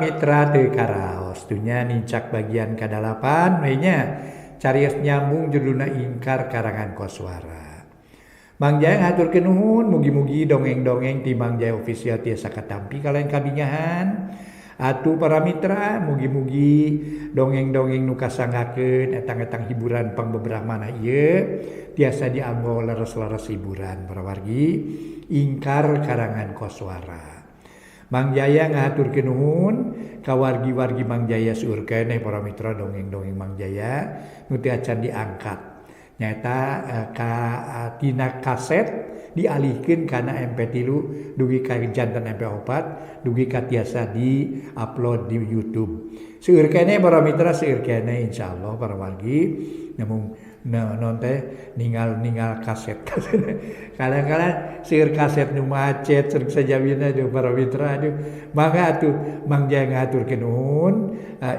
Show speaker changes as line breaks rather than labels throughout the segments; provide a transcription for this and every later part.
mitra teu karaos dunya nincak bagian kadalapan we nya carios nyambung judulna Ingkar karangan Koswara. Mang Jaya ngahaturkeun nuhun mugi-mugi dongeng-dongeng ti Mang Jaya Official tiasa katampi kalayan kabingahan. Atuh para mitra mugi-mugi dongeng-dongeng nu kasanggakeun etang-etang hiburan pangbeberah manah ieu tiasa dianggo leres-leres hiburan para wargi Ingkar karangan Koswara. Mang Jaya ngahaturkeun nuhun ka wargi-wargi Mang Jaya seueur keneh para mitra dongeng-dongeng Mang Jaya nu teu acan diangkat. Nyaeta ka tina kaset dialihkeun kana MP3 dugi ka janten MP4 dugi ka tiasa di-upload di YouTube. Seueur keneh para mitra seueur keneh insyaallah para wargi namun non teh ninggal-ninggal kaset. Kadang-kadang seueur kaset nu macet seueur sajabina aduh para mitra aduh mangga atuh Mang Jaya ngahaturkeun nuhun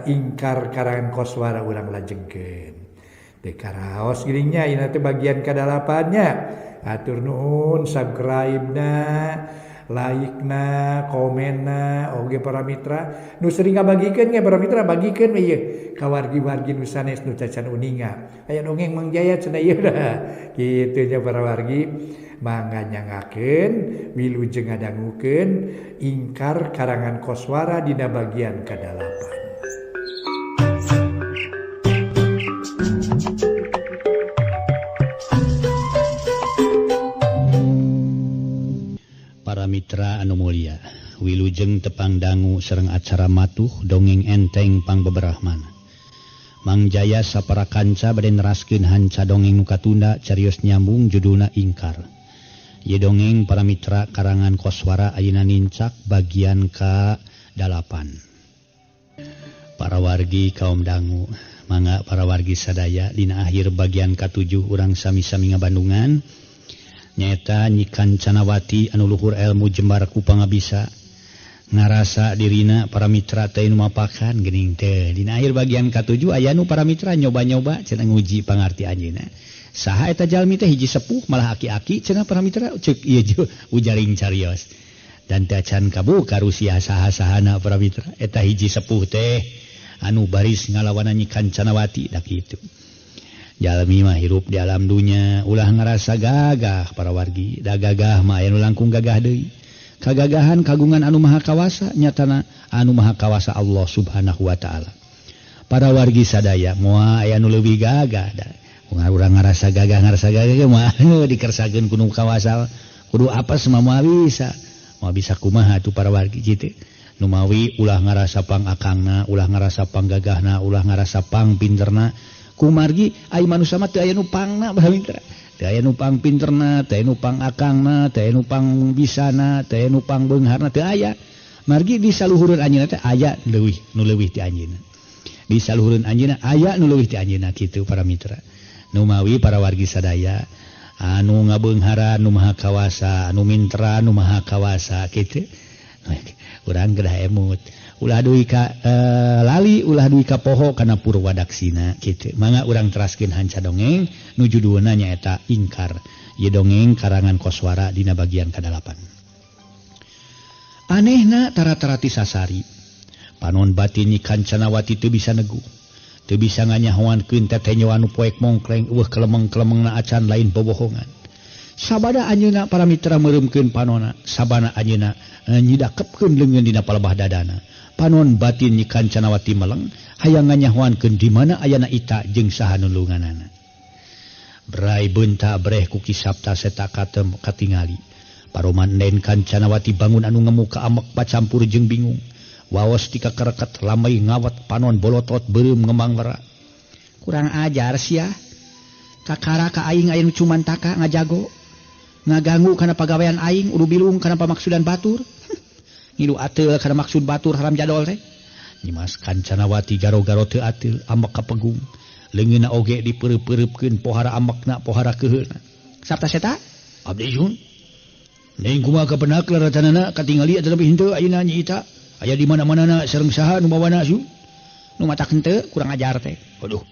Ingkar karangan Koswara urang lajengkeun. Teu karaos geuning nya ieu teh bagian kadalapannya. Atur nuhun subscribe-na, like-na, komen-na oge para mitra nu sering ngabagikeun ge para mitra bagikeun we ieu ka wargi-wargi nu sanes nu cacan uninga. Aya dongeng Mang Jaya cenah ieu dah. Kitu nya para wargi mangga nyangakeun wilujeng ngadangukeun Ingkar karangan Koswara dina bagian kadalapan.
Para mitra anu mulia, wilujeng tepang dangu sareng acara matuh dongeng enteng pangbeberah manah. Mang Jaya sapara kanca bade neraskeun hanca dongeng nu katunda carios nyambung judulna Ingkar. Ieu dongeng para mitra karangan Koswara ayeuna nincak bagian ka-8. Para wargi kaum dangu, mangga para wargi sadaya dina akhir bagian ka-7 urang sami-sami ngabandungan. Nyaeta Nyi Kancanawati anu luhur ilmu jembar ku pangabisa ngarasa dirina para mitra teh nu mapakan geuning teh. Dina akhir bagian ka-7 aya nu para mitra nyoba-nyoba cenah nguji pangarti anjeunna. Saha eta jalmi teh hiji sepuh malah aki-aki cenah para mitra ceuk ieu ujaring carios. Dan teh acan kabuka rusia saha-sahana para mitra eta hiji sepuh teh anu baris ngalawanan Nyi Kancanawati da kitu. Jalmi mah hirup di alam dunya ulah ngarasa gagah para wargi da gagah mah aya nu langkung gagah deui. Kagagahan kagungan anu maha kawasa nyatana anu maha kawasa Allah Subhanahu wa taala. Para wargi sadaya moal aya nu leuwih gagah da urang ngarasa gagah moal dikersakeun ku nu kawasa kudu apes mah moal bisa. Moal bisa kumaha atuh para wargi kitu. Numawi ulah ngarasa pangakangna, ulah ngarasa panggagahna, ulah ngarasa pangpinterna. Kumargi ai manusia mah teu aya nu pangna para mitra. Teu aya nu pang pinterna, teu aya nu pang akangna, teu aya nu pang bisana, teu aya nu pang beungharna teu aya. Margi di saluhureun anjeunna teh aya leuwih nu leuwih ti anjeunna. Di saluhureun anjeunna aya nu leuwih ti anjeunna kitu para mitra. Numawi para wargi sadaya anu ngabeunghara nu maha kawasa, anu mintra nu maha kawasa kitu. Urang kedah emut. Ulah duwi ka lali ulah duwi ka poho kana purwadaksina kitu. Mangga urang teraskeun hanca dongeng nu judulna nyaeta Ingkar. Ieu dongeng karangan Koswara dina bagian ka-8. Anehna tara-tarati sasari. Panon batin Nyi Kancanawati teu bisa negu. Teu bisa nganyahoankeun tetenyoan nu poek mongkleng eueuh kelemeng-kelemengna acan lain bobohongan. Sabada anjeunna para mitra meureumkeun panona, sabana anjeunna nyidakepkeun leungeun dina palebah dadana. Panon batin Nyi Kancanawati meleng hayang nganyahoankeun di mana ayana Ita jeung saha nulunganana. Brai beunta breh ku Ki Sapta Seta katem katingali. Paroman Den Kancanawati bangun anu ngemu ka amek pacampur jeung bingung. Waos tika kereket lamai ngawat panon bolotot beureum ngembang wera. Kurang ajar sia. Kakara ka aing aya nu cumantaka ngajago. Ngaganggu kana pagawean aing udu bilung kana pamaksudan batur. Ngilu ateul kana maksud batur haram jadol teh. Nyimas Kancanawati garo-garo teu ateul ambek kapegung. Leungeunna oge dipeureup-peureupeun pohara ambekna pohara keuheulna. Sapta Seta? Abdi sun. Neng kumaha kapenak laratanana katingali atawa henteu ayeuna Nyi Ita. Aya di mana-manana sareng saha nu mawana sun? Nu matak henteu kurang ajar teh. Aduh,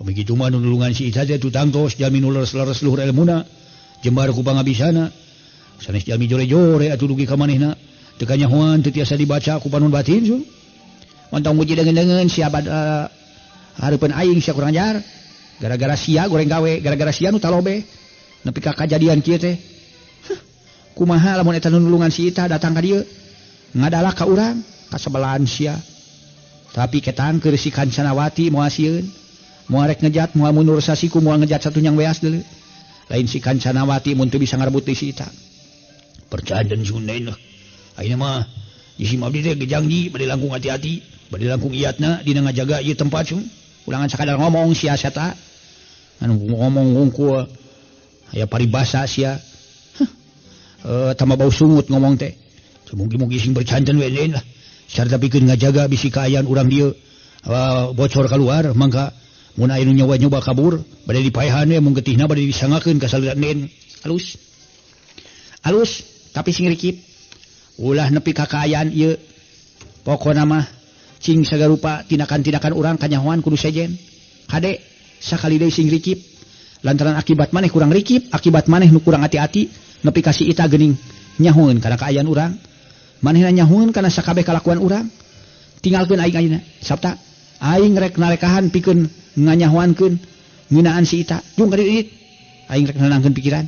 pamikitu mah nu nulungan si Ita teh tutangtos jalmi nu leres-leres luhur elmuna. Jembar ku pangabisana. Sanes jalmi jore-jore atuh dugi ka manehna. Teu kanyahoan teu tiasa dibaca ku panon batin sun. Montong muji deungeun-deungeun sia hareupeun aing sia kurang ajar. Gara-gara sia goreng gawe, gara-gara sia nu talobe. Nepi ka kajadian kieu teh. Kumaha lamun eta nu nulungan si Ita datang ka dieu? Ngadalak ka urang, kasebelahan sia. Tapi ketang keur si Kancanawati moal sieun. Moal rek ngejat, moal mundur sasiku, moal ngejat satunyang weas deuleu. Lain si Kancanawati mun teu bisa ngarebut deui si Ita. Percaya Sunden lah. Ayeuna mah isim abdi teh gejangji bade langkung hati-hati, bade langkung iatna dina ngajaga ieu tempat sun. Ulangan sakadar ngomong sia seta. Anu ngomong hungkul aya paribasa sia. Tambah bau sungut ngomong teh. Mugi-mugi sing bercanten we lah. Sarta pikeun ngajaga bisi kaayaan urang dieu bocor keluar mangka mun aya nu nyoba-nyoba kabur bade dipaehan we mun getihna bade disangakeun ka saleuran den. Alus. Alus tapi sing rikip. Ulah nepi ka kaayaan ieu. Pokona mah cing sagarupa tindakan-tindakan urang kanyahoan kudu sejen. Kade sakali deui sing rikip. Lantaran akibat maneh kurang rikip, akibat maneh nu kurang hati-hati nepi ka si Ita geuning nyahoeun kana kaayaan urang. Manehna nyahoeun kana sakabeh kalakuan urang. Tinggalkeun aing ayeuna. Sabta aing rek narekahan pikeun nganyahoankeun ngeunaan si Ita. Jung ka dieu aing rek nenangkeun pikiran.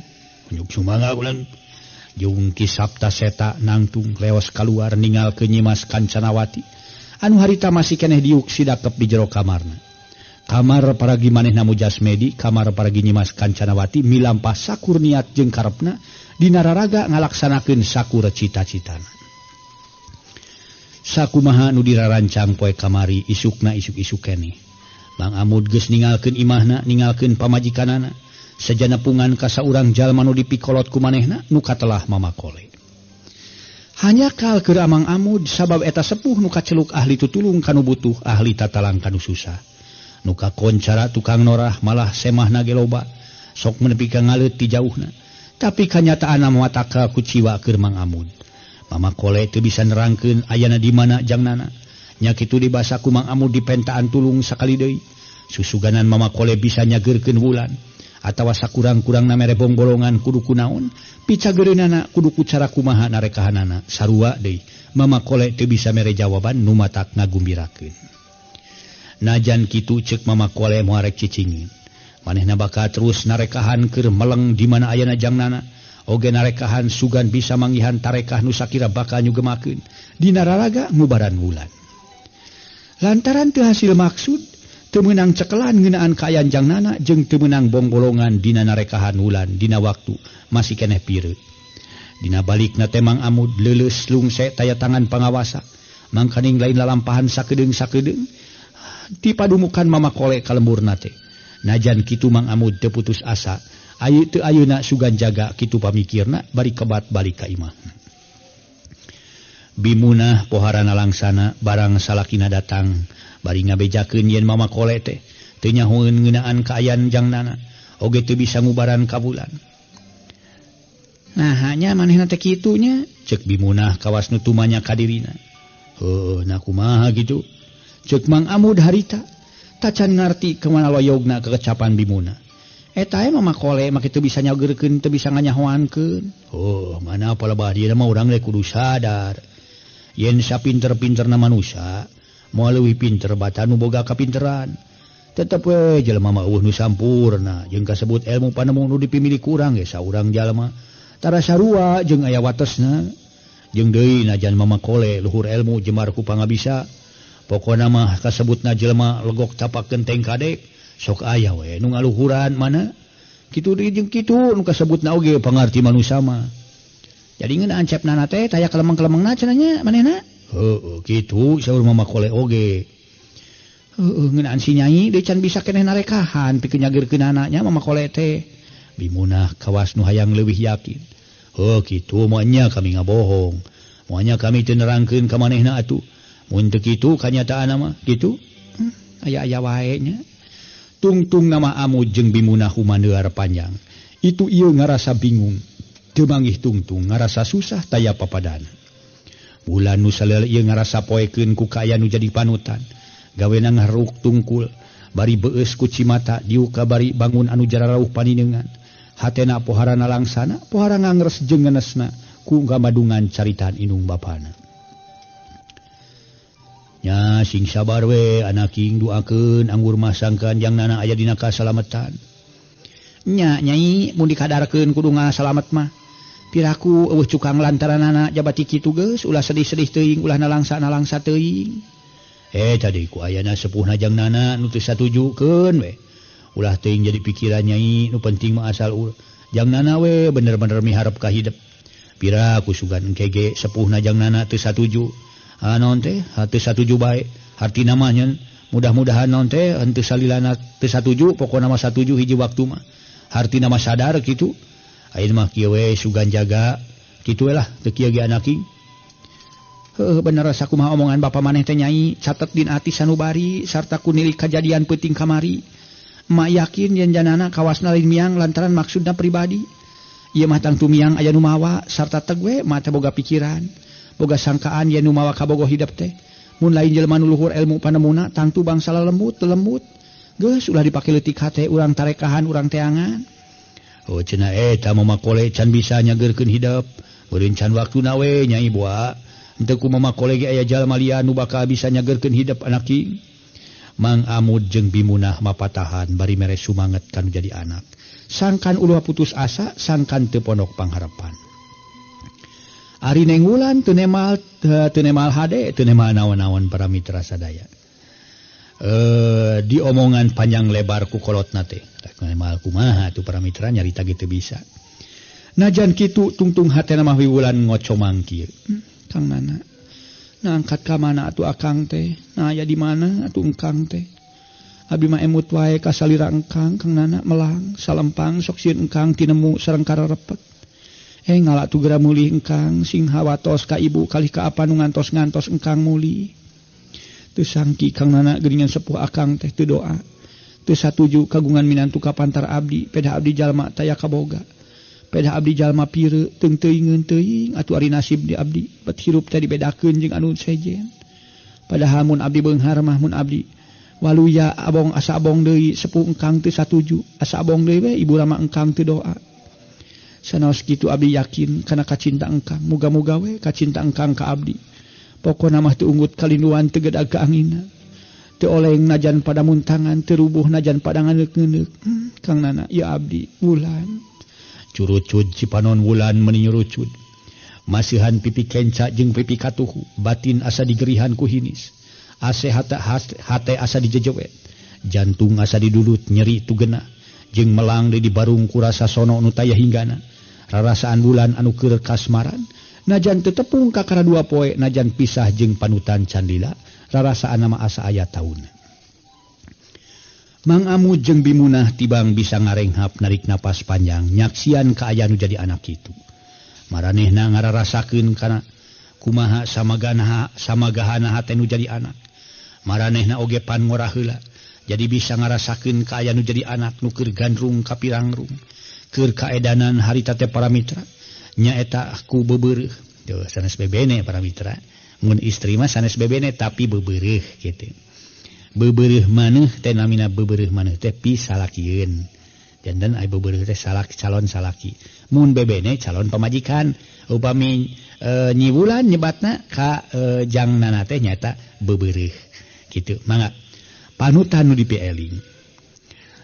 Unjuk sumangga ulan. Jung Ki Sapta Seta nangtung leos kaluar ningalkeun Nyimas Kancanawati anu harita masih keneh diuk sidakep di jero kamarna. Kamar paragi manehna Mujasmedi, kamar paragi Nyimas Kancanawati milampah sakur niat jeung karepna dina raraga ngalaksanakeun sakur cita-citana. Sakumaha nu dirarancang poe kamari isukna isuk-isuk keneh. Mang Amud geus ningalkeun imahna, ningalkeun pamajikanana. Sejana pungan ka saurang jalma nu dipikolot ku manehna nu katelah Mama Kole. Hanyakal keur Amang Amud sabab eta sepuh nu kaceluk ahli tutulung kanu butuh, ahli tatalang kanu susah. Nu kakoncara tukang norah malah semahna ge loba, sok menepi ka ngaleut ti jauhna. Tapi kanyataanna mataka kuciwa keur Mang Amud. Mama Kole teu bisa nerangkeun ayana di mana jangnana. Nya kitu dibasa ku Mang Amud dipentaan tulung sakali deui. Susuganan Mama Kole bisa nyageurkeun wulan atawa sakurang-kurangna mere bongbolongan kudu kunaon, picageureunana kudu ku cara kumaha narekahanana. Sarua deui Mama Kole teu bisa mere jawaban nu matak ngagumbirakeun. Najan kitu ceuk Mama Kole moal rek cicingin. Manehna bakal terus narekahan keur meleng di mana ayana jangnana. Oge narekahan sugan bisa manggihan tarekah nu sakira bakal nyugemakeun dina raraga ngubaran wulan. Lantaran teu hasil maksud, teu meunang cekelan ngeunaan kaayaan jangnana jeung teu meunang bongbolongan dina narekahan wulan dina waktu masih keneh pireut. Dina balikna teh Mang Amud leuleus lungse taya tangan pangawasa. Mangkaning lain lalampahan sakedeung-sakedeung ti padumukan Mama Kole ka lemburna teh. Najan kitu Mang Amud teu putus asa. Ayu teu ayeuna sugan jaga kitu pamikirna bari kebat balik ka imahna. Bimunah poharana langsana barang salakina datang bari ngabejakeun yen Mama Kole teh teu nyahoeun ngeunaan kaayaan jangnana oge teu bisa ngubaran ka bulan. Nah hanya manehna teh kitu nya ceuk Bimunah kawas nu tumanya ka dirina. Heuh na kumaha kitu ceuk Mang Amud harita tacan ngarti kemana loyogna kekecapan Bimunah. Eta Mama Kole mah kitu bisa nyageurkeun teu bisa nganyahoankeun. Oh, mana palebah dieuna mah urang teh kudu sadar. Yen sapinter-pinterna manusia, moal leuwih pinter batan nu boga kapinteran. Tetep we jelema mah eueuh nu sampurna jeung kasebut ilmu panemu nu dipimilik urang ge saurang jalma. Tara sarua jeung aya watesna. Jeung deui najan Mama Kole luhur ilmu jemar ku pangabisa. Pokona mah kasebutna jelema legok tapak genteng kadek. Sok aya we nu ngaluhuran mana kitu deui jeung kitu nu kasebutna oge pangarti manusia mah. Jadi ngeunaan cepna teh taya kelemeng-kelemengna cenah nya manehna. Heueuh kitu saur Mama Kole oge. Heueuh ngeunaan si Nyai deui can bisa keneh narekahan pikeun nyageurkeun anaknya Mama Kole teh. Bimunah kawas nu hayang leuwih yakin. Heuh kitu moal nya kami ngabohong. Moal nya kami teu nerangkeun ka manehna atuh. Mun teu kitu kanyataanna mah kitu. Aya-aya wae nya. Tungtung nama Amud jeung Bimunah humaneuar panjang. Itu ieu ngarasa bingung. Teu manggih tungtung ngarasa susah taya papadana. Bulan nu saleuleuk ieu ngarasa poekeun ku kaayaan nu jadi panutan. Gawena ngaharuk tungkul, bari beueus ku cimata diuka bari bangun anu jararauh paninengan. Hatena poharana langsana, pohara ngangres jeung ngenesna ku ngamadungan caritaan indung bapana. Nya sing sabar we anaking duakeun anggur mah sangkan jang nana aya dina kasalametan. Nya nyai mun dikadarkeun kudu ngasalamet mah. Piraku eueuh cukang lantaranana jabati kitu geus ulah sedih-sedih teuing ulah nalangsa-nalangsa teuing. Tadi ku ayana sepuhna jang nana nu teu satujukeun we. Ulah teuing jadi pikiran nyai nu penting mah asal jang nana we bener-bener miharep ka hidep. Piraku sugan engke ge sepuhna jang nana teu satuju. Naon teh teu satuju bae. Hartina mah nyeun mudah-mudahan naon teh henteu salilana teu satuju pokona mah satuju hiji waktu mah. Hartina mah sadar kitu. Ayeuna mah kieu we sugan jaga kitu we lah teu kieu ge anaking. Heuh bener sakumaha omongan bapa maneh teh nyai catet din ati sanubari sarta ku nilik kajadian peuting kamari. Emak yakin yen janana kawasna lain miang lantaran maksudna pribadi. Ieu mah tangtu miang aya nu mawa sarta teg we mah teh boga pikiran, boga sangkaan yen nu mawa kabogoh hidep teh. Mun lain jelema nu luhur ilmu panemuna tangtu bangsa lelembut lembut. Geus ulah dipake leutik hate urang tarekahan urang teangan. Oh cenah eta mama kole can bisa nyageurkeun hidep. Meureun can waktuna we nyai boa. Henteu ku mama kole ge aya jalma lian nu bakal bisa nyageurkeun hidep anaki. Mang Amud jeung Bimunah mapatahan bari mere sumanget kanu jadi anak. Sangkan ulah putus asa, sangkan teu pondok pangharapan. Ari Neng Wulan teu nemal hade, teu nemal naon-naon para mitra sadaya. Diomongan panjang lebar ku kolotna teh. Teu nemal kumaha tuh para mitra nyarita ge teu bisa. Najan kitu tungtung hatena mah Wulan ngocomang kieu. Kang Nana, ngangkat ka mana atuh akang teh? Nah aya di mana atuh engkang teh? Abi mah emut wae ka salira engkang, Kang Nana melang salempang sok sieun engkang tinemu sareng kararepet. Ngala tuh geura mulih engkang sing hawatos ka ibu kalih ka apa nu ngantos-ngantos engkang mulih. Teu sangki Kang Nana geuningan sepuh akang teh teu doa. Teu satuju kagungan minantu ka pantar abdi, pedah abdi jalma taya kaboga. Pedah abdi jalma pireuk teung teuingeun teuing atuh ari nasib di abdi bet hirup teh dibedakeun jeung anu sejen. Padahal mun abdi beunghar mah mun abdi waluya abong asa abong deui sepuh engkang teu satuju, asa abong deui we ibu rama engkang teu doa. Sanaos kitu abdi yakin kana kacinta engkang, muga-muga we kacinta engkang ka abdi. Pokona mah teu unggut kalinduan teu gedag kaanginan. Teu oleng najan pada muntangan, teu rubuh najan pada nganeuk-ngeneuk. Kang Nana ieu abdi Wulan. Curucud cipanon Wulan meni nyurucud. Masihan pipi kenca jeung pipi katuhu, batin asa digerihan ku hinis. Ase hate asa dijejewet. Jantung asa didulut nyeri tugena. Jeung melang deui di barung ku rasa sono nu taya hinggana. Rarasaan Wulan anu keur kasmaran, najan teu tepung kakara dua poe, najan pisah jeung panutan candila, rarasaan mah asa aya tauna. Mang Amud jeung Bimunah tibang bisa ngarenghap narik napas panjang nyaksian ka aya nu jadi anak kitu. Maranehna ngararasakeun kana kumaha samaganaha samagahana hate nu jadi anak. Maranehna oge pan ngora heula jadi bisa ngarasakeun ka aya nu jadi anak nu keur gandrung ka pirangrung. Keur kaedanan harita teh para mitra nyaeta ku bebeureuh. Tuh sanes bebene para mitra. Mun istri mah sanes bebene tapi bebeureuh kitu. Bebeureuh maneuh teh namina bebeureuh maneuh teh pisalakieun. Janten ai bebeureuh teh salak calon salaki. Mun bebene calon pamajikan. Upami Nyi Wulan nyebatna ka jangnana teh nyaeta bebeureuh kitu. Mangga panutan nu dipieling.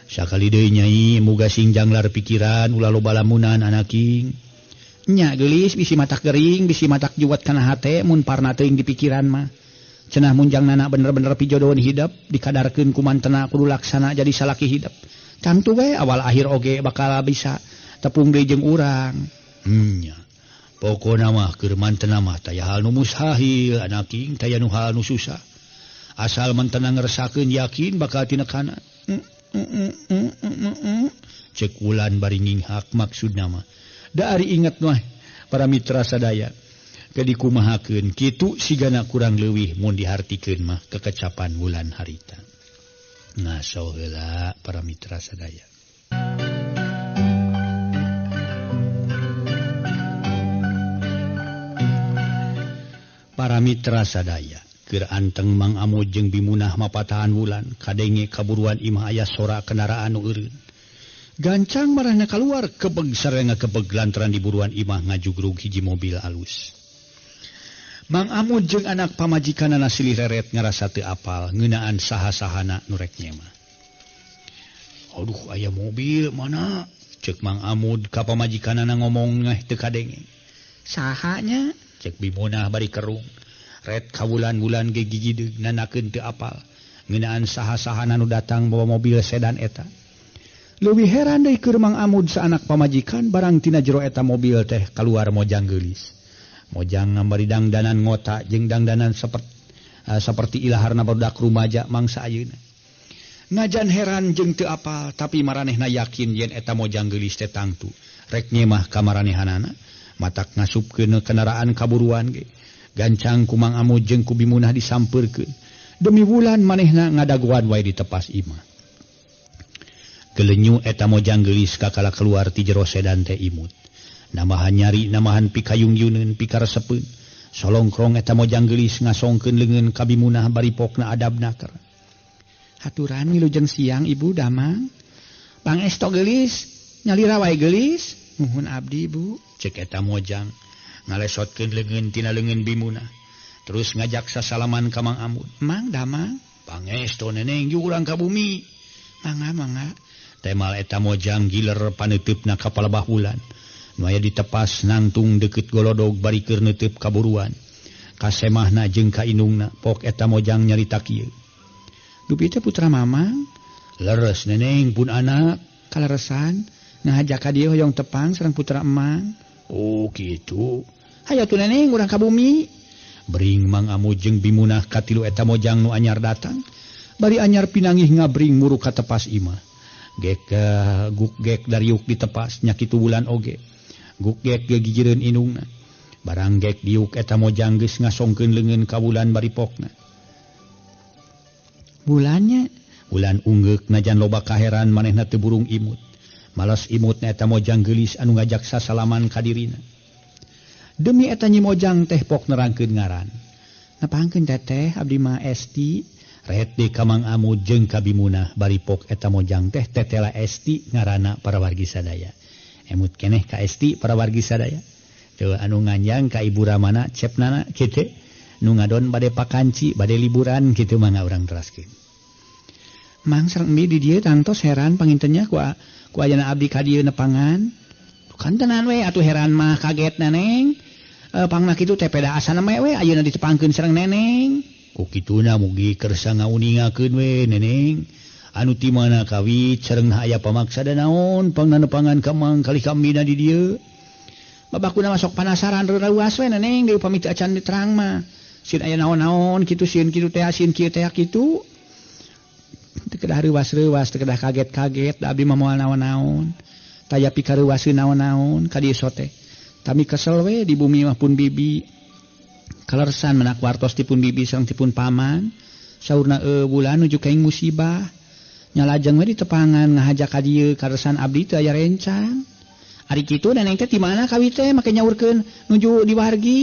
Sakali deui nyai muga sing janglar pikiran ulah loba lamunan anaking. Nya geulis bisi matak gering bisi matak juwet kana hate mun parna teuing di pikiran mah. Cenah mun jangnana bener-bener pijodoheun hidep dikadarkeun ku mantena kudu laksana jadi salaki hidep. Tangtu we awal akhir oge bakal bisa tepung deui jeung urang. Nya. Pokona mah keur mantena mah taya hal nu mustahil anaking taya nu hal nu susah. Asal mantena ngeresakeun yakin bakal tinekana. Cek Wulan bari nginghak maksudna mah. Da ari inget mah para mitra sadaya ke dikumahakeun kitu sigana kurang leuwih mun dihartikeun mah kekecapan Wulan harita. Ngaso heula para mitra sadaya. Para mitra sadaya keur anteng Mang Amud jeung Bimunah mapatahan Wulan kadenge kaburuan imah aya sora kendaraan nu eureun. Gancang marahna kaluar kebeg sareng kebeg lantaran di buruan imah ngajugrug hiji mobil alus. Mang Amud jeung anak pamajikanana silih reret ngarasa teu apal ngeunaan saha-sahana nu rek nyemah. Aduh aya mobil mana? Cek Mang Amud ka pamajikanana ngomong ngeh teu kadenge. Saha nya? Cek Bimunah bari kerung. Ret kawulan-wulan ge gigideug nanakeun teu apal ngeunaan saha-sahana nu datang bawa mobil sedan eta. Leuwih heran deui keur Mang Amud saanak pamajikan barang tina jero eta mobil teh kaluar mojang geulis. Mojang ngambari dangdanan ngota jeung dangdanan saperti ilaharna barudak rumaja mangsa ayeuna. Najan heran jeung teu apal tapi maranehna yakin yen eta mojang geulis teh tangtu rek nyemah ka maranehanana matak ngasupkeun kendaraan kaburuan ge. Gancang ku Mang Amud jeung ku Bimunah disampeurkeun. Demi wulan manehna ngadagoan wae ditepas imah. Gelenyu eta mojang geulis kakala keluar ti jero sedan teh imut. Namahan nyari namahan pikayung-yuneun pikaresepeun. Solongkrong eta mojang geulis ngasongkeun leungeun ka Bimunah bari pokna adab naker. Haturan wilujeng siang ibu damang. Pangesto geulis, nyalira wae geulis. Muhun abdi bu. Cek eta mojang ngalesotkeun leungeun tina leungeun Bimunah. Terus ngajak sasalaman ka Mang Amud. Mang damang. Pangesto neneng jurang ka bumi. Mangga mangga. Temal eta mojang giler paneuteup ka palebah wulan. Nu aya ditepas nangtung deukeut golodog bari keur neuteub kaburuan. Kasemahna jeung ka indungna pok eta mojang nyarita kieu. Dupi teh putra mamang. Leres neneng pun anak. Kaleresan ngahajak ka dieu hoyong tepang sareng putra emang. Oh kitu. Hayo tuh neneng urang ka bumi. Bring Mang Amud jeung Bimunah katilu eta mojang nu anyar datang. Bari anyar pinangih ngabring muruk ka tepas imah. Gek guk gek dariuk ditepas nya kitu bulan oge. Guk gek ge gigireun indungna. Barang gek diuk eta mojang geus ngasongkeun leungeun ka bulan bari pokna. Bulannya bulan unggeuk najan loba kaheran manehna teu burung imut. Malas imutna eta mojang geulis anu ngajak sasalaman ka dirina. Demi eta nyi mojang teh pok nerangkeun ngaran. Napangkeun teteh abdi mah Esti. Ret deui ka Mang Amud jeung ka Bimunah bari pok eta mojang teh tetela Esti ngaranna para wargi sadaya. Emut keneh ka Esti para wargi sadaya. Teu anu nganjang ka Ibu Ramana cepnana kitu. Nu ngadon bade pakanci bade liburan kitu mangga urang teraskeun. Mang sareng embi di dieu tangtos heran pangintennya ku ayana abdi ka dieu nepangan. Kantenan we atuh heran mah kaget neneng. Pangna kitu teh peda asana mah we ayeuna ditepangkeun sareng neneng. Ku kituna mugi kersa ngauningakeun we neneng. Anu ti mana kawit sareng aya pamaksa da naon pangna nepangan ka mang kali kamina di dieu. Babakuna masuk panasaran reuas we neneng deui upami teu acan diterang mah. Sieun aya naon-naon kitu sieun kitu teh sieun kieu teh kitu. Teu kedah reuas-reuas teu kedah kaget-kaget da abdi mah moal naon-naon. Taya pikareuwaseun naon-naon ka dieu sote. Tami kesel we di bumi mah pun bibi. Kalersan menak wartos tipun bibi sareng tipun paman. Saurna bulan nuju kaing musibah. Nyalajeng we ditepangan ngahaja ka dieu karesan abdi teu aya rencang. Ari kitu neneng teh ti mana kawit teh make nyaurkeun nuju di wargi.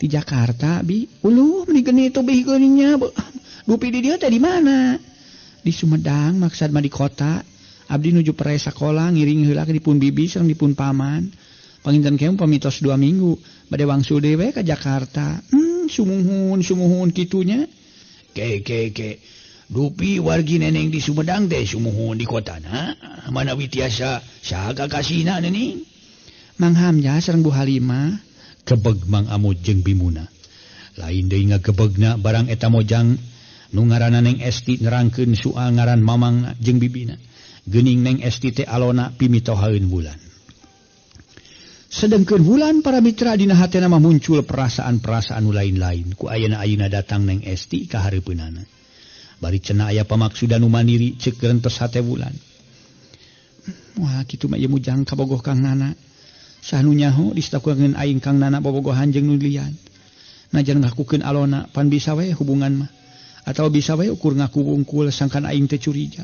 Di Jakarta bi. Uluh meuni geni teu bih geuning nya. Dupi di dieu teh di mana? Di Sumedang maksad mah di kota. Abdi nuju pere sakola ngiring heula ka dipun bibi sareng dipun paman. Panginten keung pamitos 2 minggu bade wangsul deui we ka Jakarta. Sumuhun sumuhun kitunya. Ke ke ke. Dupi wargi neneng di Sumedang teh sumuhun di kotana. Manawi tiasa saha kakasihna neneng? Mang Hamzah sareng Bu Halimah. Kebeg Mang Amud jeung Bimunah. Lain deui ngagebegna barang eta mojang nu ngaranna Neng Esti nerangkeun soal ngaran mamangna jeung bibina. Geuning Neng Esti teh alona pimitohaeun bulan. Sedengkeun bulan para mitra dina hatena mah muncul perasaan-perasaan nu lain-lain ku ayeuna-ayeuna datang Neng Esti ka hareupeunana. Bari cenah aya pamaksudan nu mandiri ceuk gerentos hate bulan. Wah kitu mah ieu mujang kabogoh Kang Nana. Sahnu nyaho distakukeun aing Kang Nana bobogohan jeung nu lian. Najan ngakukeun alona pan bisa we hubungan mah. Atawa bisa we ukur ngaku wungkul sangkan aing teh curiga.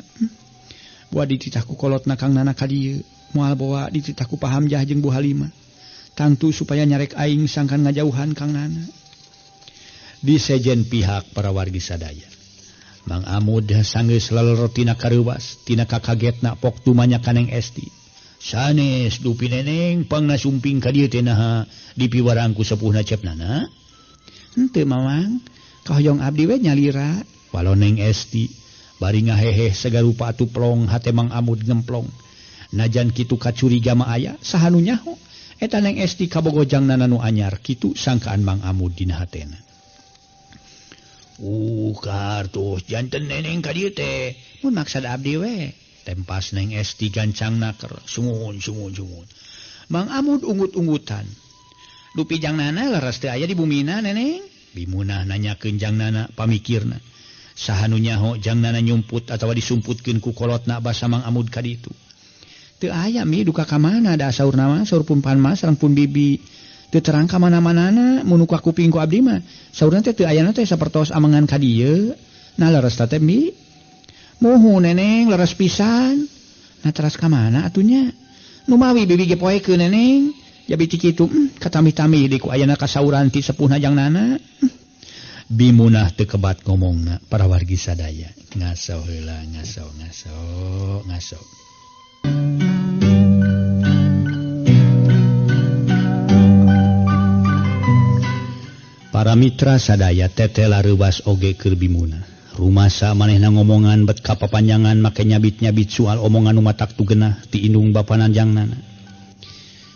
Boa dititah ku kolotna Kang Nana ka dieu, moal boa dititah ku Pak Hamzah jeung Bu Halimah. Tangtu supaya nyarek aing sangkan ngajauhan Kang Nana. Di sejen pihak para wargi sadaya. Mang Amud sanggeus lalero tina kareuwas, tina kakagetna pok tumanya ka Neng Esti. Sanes dupi neneng pangna sumping ka dieu teh naha dipiwarang ku sepuhna cepnana. Henteu Mamang, kahoyong abdi we nyalira. Walau Neng Esti bari ngahehe sagarupa atuh plong hate Mang Amud ngemplong. Najan kitu kacuriga mah aya, saha nu nyaho? Eta Neng Esti kabogo jangnana nu anyar kitu sangkaan Mang Amud dina hatena. Kartos janten neneng ka dieu teh. Mun maksad abdi we. Tempas Neng Esti gancang naker. Sumun sumun sumun. Mang Amud unggut-unggutan. Dupi jangnana leres teu aya di bumina neneng. Bimunah nanyakeun jangnana pamikirna. Saha nu nyaho jangnana nyumput atawa disumputkeun ku kolotna basa Mang Amud ka ditu. Teu aya mi duka ka mana da saurna mah saur pun panma sareng pun bibi. Teu terang ka mana-manana mun ka kuping ku abdi mah. Saurna teh teu ayana teh sapertos amengan ka dieu. Nah leres teh mi. Muhu neneng leres pisan. Nah teras ka mana atunya? Numawi bibi ge poekeun neneng. Jabi ti kitu katami-tami di ku ayana kasauran ti sepuhna jangnana. Bimunah teu kebat ngomongna para wargi sadaya. Ngaso heula ngaso ngaso ngaso. Para mitra sadaya tetela reuwas oge keur Bimunah. Rumasa manehna ngomongan bet kapapanjangan make nyabit-nyabit soal omongan nu matak tu genah ti indung bapana jangnana.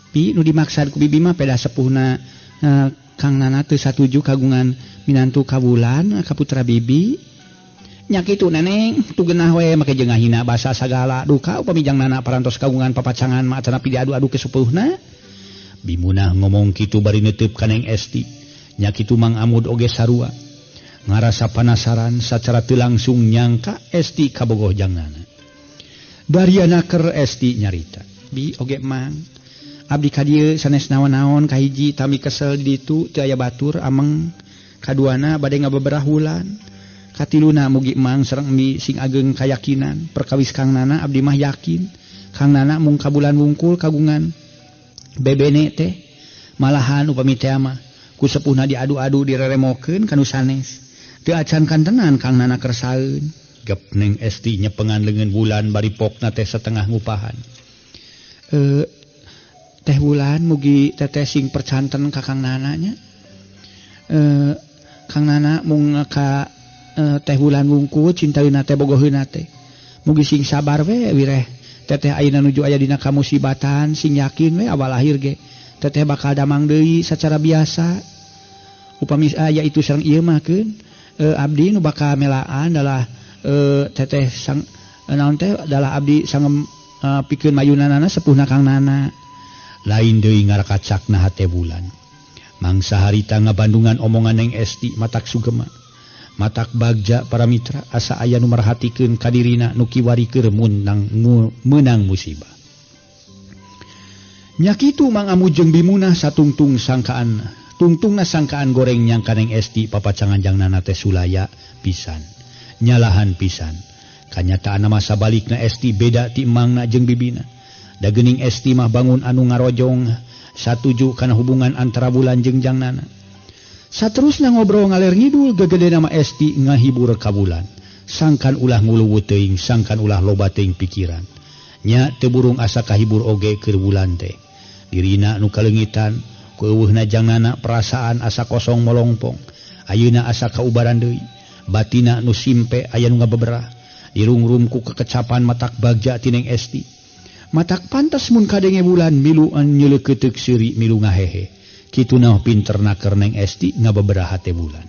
Pi nu dimaksad ku bibi mah peda sepuhna Kang Nana teu satuju kagungan minantu ka Wulan ka putra bibi. Nya kitu neneng tu genah we make jeung ngahina basa sagala duka upami jangnana parantos kagungan papacangan mah atanapi diadu-adu ke sepuhna. Bimunah ngomong kitu bari neuteub ka Neng Esti. Nya kitu Mang Amud oge sarua. Ngarasa panasaran sacara teu langsung nyangka Esti kabogoh jangnana. Dariana keur Esti nyarita. Bi oge Mang, abdi ka dieu sanes naon-naon kahiji tami kesel di ditu teu aya batur ameng. Kaduana bade ngabeberah wulan. Katiluna mugi Mang sareng mi sing ageng kayakinan perkawis Kang Nana abdi mah yakin Kang Nana mung kabulan wungkul kagungan bebene teh malahan upami teh mah ku sepuhna diadu-adu direremokeun kanu sanes. Teu acan kantenan Kang Nana kersaeun. Gep Neng Esti nyepengan leungeun Wulan bari pokna teh setengah ngupahan. Teh Wulan mugi teteh sing percanten ka Kang Nana nya. Kang Nana mung ka teh Wulan wungkul cintaeuna teh bogoheuna teh. Mugi sing sabar we wireh. Teteh ayeuna nuju aya dina kamusibatan sing yakin we awal lahir ge. Teteh bakal damang deui sacara biasa. Upami aya itu sareng ieu mah keun. Abdi nu bakal melaan adalah teteh sang naon teh adalah abdi sangem pikeun mayunanana sepuhna Kang Nana. Lain deui ngarakacakna hate Wulan. Mangsa harita ngabandungan omongan Neng Esti matak sugema. Matak bagja para mitra asa aya nu merhatikeun ka dirina nu kiwari keur meunang musibah. Nya kitu Mang Amud jeung Bimunah satungtung sangkaan. Tungtungna sangkaan goreng nyangka Neng Esti papacangan jangnana teh sulaya pisan. Nyalahan pisan. Kanyataan masa balikna Esti beda ti emangna jeung bibina. Da geuning Esti mah bangun anu ngarojong satuju kana hubungan antara Wulan jeung jangnana. Saterusna ngobrol ngaler ngidul gegede nama Esti ngahibur ka Wulan. Sangkan ulah nguluwu teuing, sangkan ulah loba teuing pikiran. Nya teu burung asa kahibur oge keur Wulan teh. Dirina nu kaleungitan keueuhna jangnana perasaan asa kosong molongpong. Ayeuna asa kaubaran deui. Batina nu simpe aya nu ngabeberah. Dirungrum ku kekecapan matak bagja ti Neng Esti. Matak pantas mun kadenge Wulan miluan nyeleukeuteup seuri milu ngahehe. Kitu naon pinterna keur Neng Esti ngabeberah hate Wulan.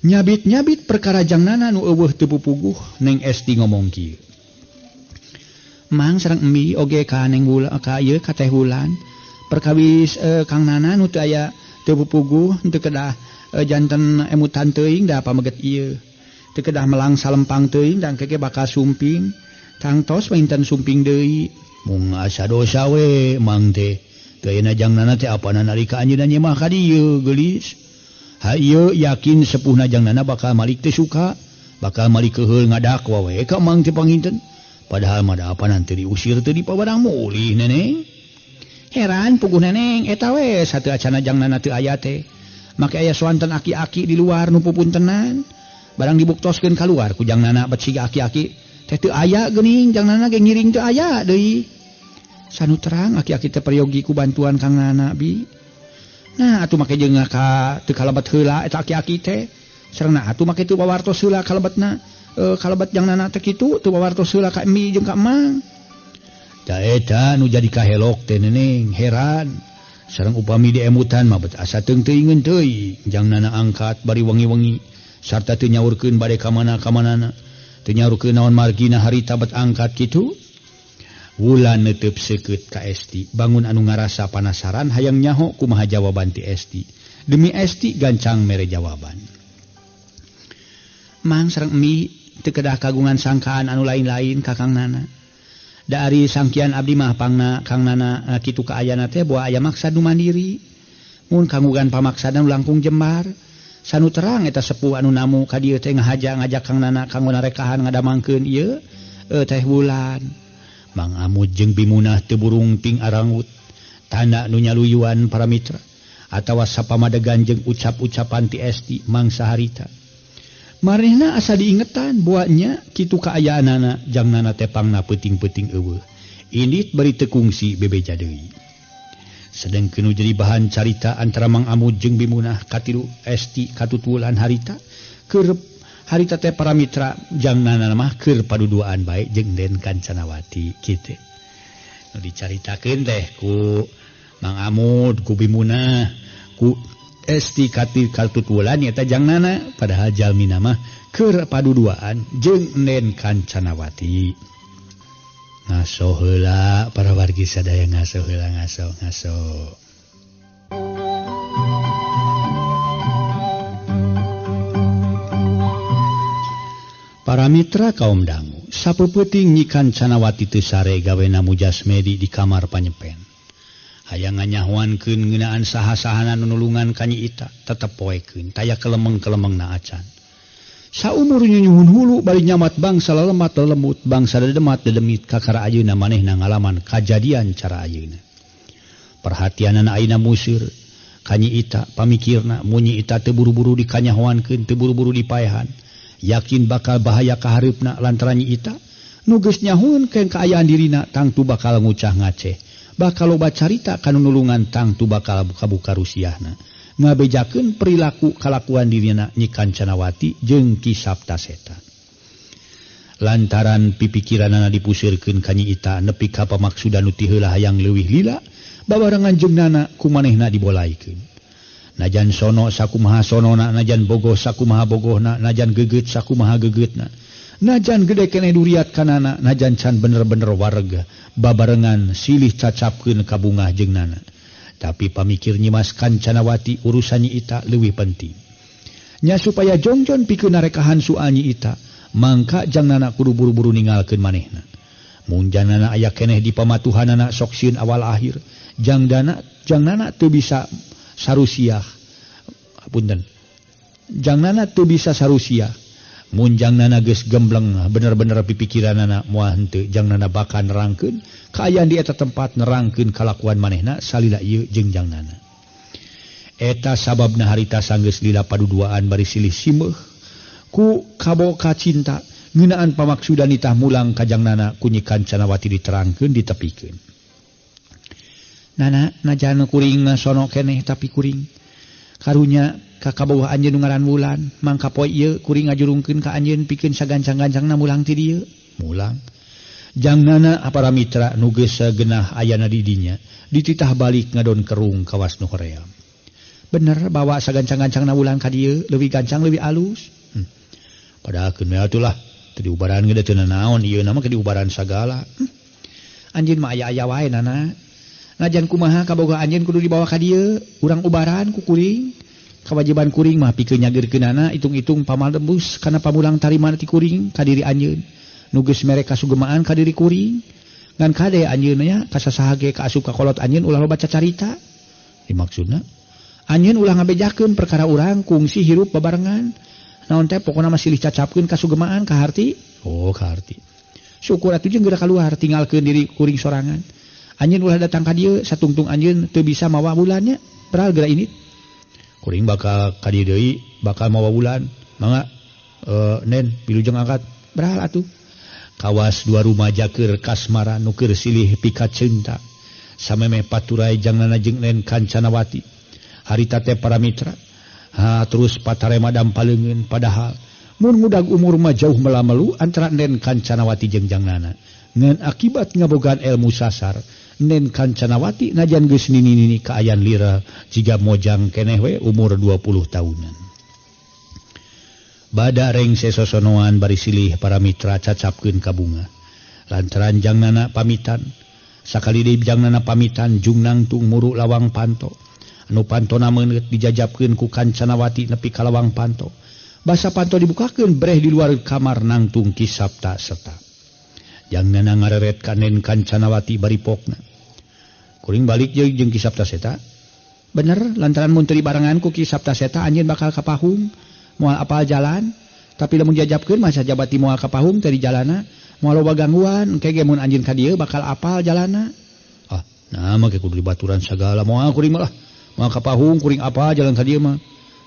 Nyabit-nyabit perkara jangnana nu eueuh teu pupuguh, Neng Esti ngomong kieu. Mang sareng emi oge ka Neng Wulan ka ieu ka teh Wulan. Perkawis Kang Nana nu teu aya teu pupuguh teu kedah janten emutan teuing da pameget ieu. Teu kedah melang salempang teuing da engke bakal sumping. Tangtos panginten sumping deui. Mung asa dosa we Mang teh. Teu ayeuna jangnana teh apana nalika anjeunna nyemah ka dieu geulis. Ha ieu yakin sepuhna jangnana bakal malik teu suka, bakal malik keuheul ngadakwa we ka Mang teh panginten. Padahal mah da apanan teu diusir teu dipabarang mulih neneng. Heran puguh neneng eta we sateu acana jangnana teu aya teh. Make aya soanten aki-aki di luar nu pupuntenan. Barang dibuktoskeun kaluar ku jangnana bet siga aki-aki teh teu aya geuning jangnana ge ngiring teu aya deui. Sanu terang aki-aki teh peryogi ku bantuan Kang Nana bi. Nah atuh make jeung ka teu kalebet heula eta aki-aki teh. Sareng atuh make teu wawartos heula kalebetna. Kalebet jang nana teh kitu teu wawartos heula ka emi jeung ka emang. Da eta nu jadi kahelok teh neneng heran. Sareng upami diemutan mah bet asa teung-teuingeun teuing jang nana angkat bari wengi-wengi sarta teu nyaurkeun bade ka mana-kamanana. Teu nyaurkeun naon margina harita bet angkat kitu. Wulan netep seukeut ka Esti bangun anu ngarasa panasaran hayang nyaho kumaha jawaban ti Esti. Demi Esti gancang mere jawaban. Mang sareng emi teu kedah kagungan sangkaan anu lain-lain ka Kang Nana. Da ari sangkian abdi mah pangna Kang Nana kitu kaayana teh boa aya maksad nu mandiri. Mun kanggugan pamaksana nu langkung jembar. Sanu terang eta sepuh anu namu ka dieu teh ngahaja ngajak Kang Nana kanggo narekahan ngadamangkeun ieu teh Wulan. Mang Amud jeung Bimunah teu burung ting arangut tanda nu nyaluyuan para mitra atawa sapamadegan jeung ucap-ucapan ti Esti mangsa harita. Marehna asa diingetan buatnya kitu kaayaanana jang nana tepangna peuting-peuting eueuh. Indit bari teu kungsi bebeja deui. Sedengkeun nu jadi bahan carita antara Mang Amud jeung Bimunah katilu Esti katutulan harita keur harita teh para mitra jang nana mah keur paduduaan bae jeung Den Kancanawati kitu. Nu dicaritakeun teh ku Mang Amud, ku Bimunah, ku Esti katutulan eta jang nana padahal jalmina mah keur paduduaan jeung Den Kancanawati. Ngaso heula para wargi sadaya ngaso heula ngaso ngaso. Para mitra kaum dangu, sapeupeting Nyi Kancanawati teu sare gawena mujasmedi di kamar panyepen. Hayang nganyahoankeun ngeunaan saha-sahana nu nulungan ka Nyi Ita, tetep poekeun taya kelemeng-kelemengna acan. Saumur nyunyuhun hulu bari nyamat bangsa lelemat lelemut, bangsa dedemat dedemit kakara ayeuna manehna ngalaman kajadian cara ayeuna. Perhatianana ayeuna museur ka Nyi Ita, pamikirna mun Nyi Ita teu buru-buru dikanyahoankeun, teu buru-buru dipaehan. Yakin bakal bahaya kahareupna lantaran Nyi Ita nu geus nyahoeun kaayaan dirina tangtu bakal ngucah ngaceh, bakal loba carita kanu nulungan tangtu bakal buka-buka rusiahna. Ngabejakeun perilaku kalakuan dirina Nyi Kancanawati jeung Ki Sapta Seta. Lantaran pipikiranana dipuseurkeun ka Nyi Ita nepi ka pamaksudan nu ti heula hayang leuwih lila, babarengan jeung nana ku manehna dibolaikeun. Najan sono sakumaha sonona, najan bogoh sakumaha bogohna, najan geget sakumaha gegetna, najan gede keneh duriat kanana, najan can bener-bener warga, babarengan silih cacapkeun ka bungah jeung nana. Tapi pamikir Nyimas Kancanawati urusan Nyi Ita leuwih penting. Nya supaya jongjon pikeun narekahan soal Nyi Ita, mangka jang nana kudu buru-buru ninggalkeun manehna. Mun jang nana aya keneh di pamatuhanana sok sieun awal akhir, jang nana teu bisa sarusiah. Punten. Jang nana teu bisa sarusiah. Mun jang nana geus gembleng bener-bener pipikiranana moal henteu jang nana bakal nerangkeun kaayaan di eta tempat nerangkeun kalakuan manehna salila ieu jeung jang nana. Eta sababna harita sanggeus lila paduduaan bari silih simeuh ku kaboka cinta ngeunaan pamaksudan nitah mulang ka jang nana ku Nyi Kancanawati diterangkeun ditepikeun. Nana najan kuring sono keneh tapi kuring karunya ka kabawah anjeun nu ngaran Wulan mangka poe ieu kuring ngajurungkeun ka anjeun pikeun sagancang-gancangna mulang ti dieu mulang jang nana para mitra nu geus sagenah ayana di dinya dititah balik ngadon kerung kawas nu hoream. Bener bawa sagancang-gancangna Wulan ka dieu leuwih gancang leuwih alus. Padahal keun we atuh lah teu diubaran ge teu nanaon ieu na mah diubaran sagala. Anjeun mah aya-aya wae nana. Najan kumaha kaboga anjeun kudu dibawa ka dieu urang ubaran ku kuring. Kewajiban kuring mah pikeun nyageurkeunana hitung-hitung pamalembus kana pamulang tarima ti kuring ka diri anjeun. Nu geus mere kasugemaan ka diri kuring. Ngan kade anjeun nya ka sasaha ge ka asup ka kolot anjeun ulah loba cacarita. Dimaksudna anjeun ulah ngabejakeun perkara urang kungsi hirup babarengan. Naon teh pokona mah silih cacapkeun kasugemaan ka harti. Oh ka harti. Syukur atuh jeung geura kaluar tinggalkeun diri kuring sorangan. Anjeun ulah datang ka dieu satungtung anjeun teu bisa mawa bulannya. Peral geura ini. Kuring bakal ka dieu deui bakal mawa bulan. Mangga nen wilujeng angkat. Beral atuh. Kawas dua rumaja keur kasmara nu keur silih pikacinta. Samemeh paturai jang nana jeung Nen Kancanawati. Harita teh para mitra. Ha terus patarema dampaleungeun padahal mun ngudag umur mah jauh melamelu antara Nen Kancanawati jeung Jangnana. Ngan akibat ngabogaan ilmu sasar, Nen Kancanawati najan geus nini-nini kaayan lira jiga mojang keneh we umur 20 tahunan. Bada rengse sosonoan bari silih para mitra cacapkeun ka bunga. Lantaran Jangnana pamitan, sakali deui Jangnana pamitan jung nangtung muru lawang panto. Anu pantona meuneut dijajapkeun ku Kancanawati nepi ka lawang panto. Basa panto dibukakeun breh di luar kamar nangtung Ki Sapta Seta. Jangnana ngareret ka Nen Kancanawati bari pokna. Kuring balik jeung Ki Sapta Seta. Bener lantaran mun teu dibarengan ku Ki Sapta Seta anjeun bakal kapahung moal apal jalan, tapi lamun jajapkeun mah sajabati moal kapahung teh di jalana, moal loba gangguan, engke ge mun anjeun ka dieu bakal apal jalana. Ah, nah mah kudu dibaturan sagala moal kuring mah lah. Moal kapahung kuring apa jalan ka dieu mah.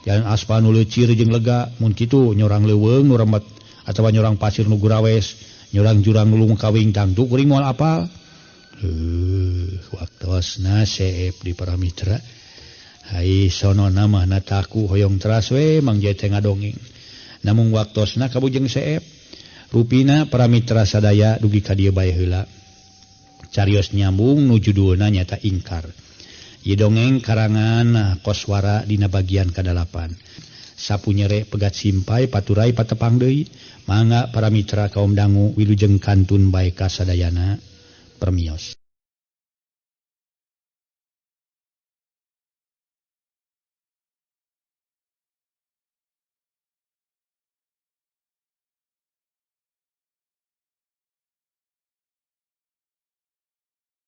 Jalan aspal nu leucir jeung lega, mun kitu nyorang leuweung nu remet atawa nyorang pasir nu gurawes, nyorang jurang nu lungkawing tangtu kuring moal apal. Waktosna seep di para mitra. Hai sonona mah nataku hoyong teras we Mang Jaya teh ngadongeng. Namung waktosna kabujeng seep. Rupina para mitra sadaya dugi ka dieu bae heula. Carios nyambung nu judulna nyata ingkar. Ieu dongeng karangan Koswara dina bagian ka-8. Sapu nyere pegat simpai paturai patepang deui. Mangga para mitra kaum dangu wilujeng kantun bae ka sadayana. Permios.